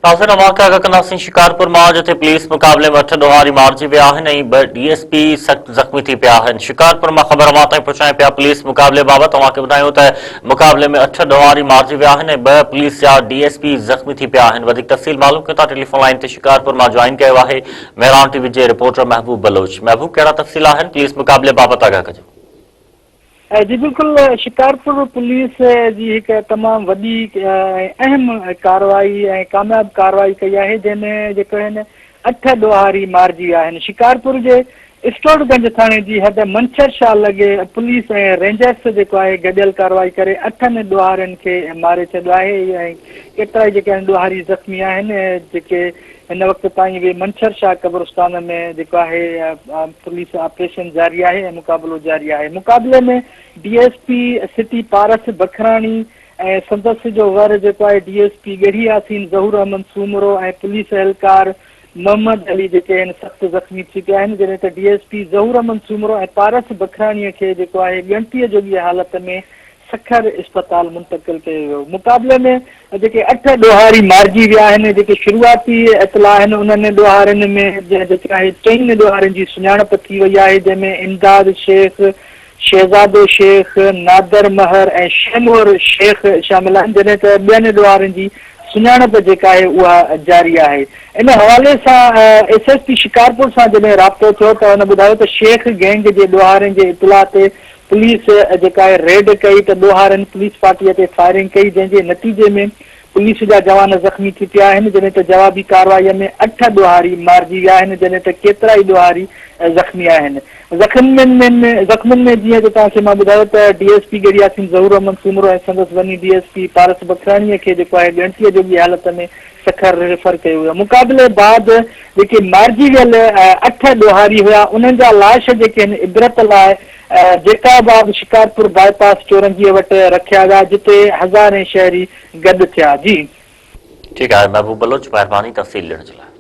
ناظرين اوهان کي آگاهه ڪنداسين شڪارپور مان جتي پوليس مقابلي ۾ اٺ ڏوهاري مارجي ويا آهن ۽ ٻه ڊي ايس پي سخت زخمي ٿي پيا آهن شڪارپور مان خبر اوهان تائين پهچايون پيا پوليس مقابلي بابت اوهان کي ٻڌايون ته مقابلي ۾ اٺ ڏوهاري مارجي ويا آهن ۽ ٻه پوليس جا ڊي ايس پي زخمي ٿي پيا آهن وڌيڪ تفصيل معلوم ڪيون ٿا ٽيليفون لائين تي شڪارپور مان جوائن ڪيو آهي مهراڻ ٽي وي جي رپورٽر محبوب بلوچ محبوب ڪهڙا تفصيل آهن پوليس مقابلي بابت آگاهه ڪجو. جي بلڪل شڪارپور پوليس جي هڪ تمام وڏي ۽ اهم ڪارروائي ۽ ڪامياب ڪارروائي ڪئي آهي جنهن ۾ جيڪو آهن اٺ ڏوهاري مارجي ويا آهن شڪارپور جي اسٽوڊ گنج ٿاڻي جي حد منڇر شاهه لڳي پوليس ۽ رينجرس جيڪو آهي گڏيل ڪارروائي ڪري اٺن ڏوهارين کي ماري ڇڏيو آهي ۽ ڪيترائي جيڪي آهن ڏوهاري زخمي آهن جيڪي هن وقت تائين به منڇر شاهه قبرستان ۾ جيڪو آهي پوليس آپريشن جاري آهي ۽ مقابلو جاري آهي. مقابلي ۾ D S P city Paras Bakhrani ۽ سندس جو ور جيڪو آهي D S P Garhi Yasin Zahoor Ahmed Soomro ۽ police اهلڪار محمد علي جيڪي آهن سخت زخمي ٿي پيا آهن جڏهن ته D S P Zahoor Ahmed Soomro ۽ Paras Bakhrani کي جيڪو آهي ڳڻتيء جوڳي حالت ۾ سکر اسپتال منتقل ڪيو ويو. مقابلي ۾ جيڪي اٺ ڏوهاري مارجي ويا آهن، جيڪي شروعاتي اطلاع آهن انهن ڏوهارين ۾ جيڪي آهي چئن ڏوهارين جي سڃاڻپ ٿي وئي آهي جنهن ۾ امداد شيخ، شهزادو شيخ، نادر مهر ۽ شيمور شيخ شامل آهن جڏهن ته ٻين ڏوهارين جي سڃاڻپ جيڪا آهي اها جاري آهي. ان حوالي سان ايس ايس پي شڪارپور سان جڏهن رابطو ٿيو ته هن ٻڌايو ته شيخ گينگ جي ڏوهارين جي اطلاع تي پوليس جيڪا آهي ريڊ ڪئي ته ڏوهارين پوليس پارٽي تي فائرنگ ڪئي جنهن جي نتيجي ۾ پوليس جا جوان زخمي ٿي پيا آهن جڏهن ته جوابي ڪارروائي ۾ اٺ ڏوهاري مارجي ويا آهن جڏهن ته ڪيترائي ڏوهاري زخمي آهن زخمين ۾ زخمين ۾ جيئن ته توهان کي مان ٻڌايو ته D S P Garhi Yasin Zahoor Ahmed Soomro ۽ سندس وني ڊي ايس پي پارس بکراڻي کي جيڪو آهي ڳڻتيء جوڳي حالت ۾ سکر ريفر ڪيو ويو. مقابلي بعد جيڪي مارجي ويل اٺ ڏوهاري هيا انهن جا لاش جيڪي هن عبرت لاء جيڪب آباد شڪارپور باء پاس چورنگيء وٽ رکيا ويا جتي هزارين شهري گڏ ٿيا. جي. ٺيڪ آهي محبوب بلوچ مهرباني تفصيل ڏيڻ جي لاء.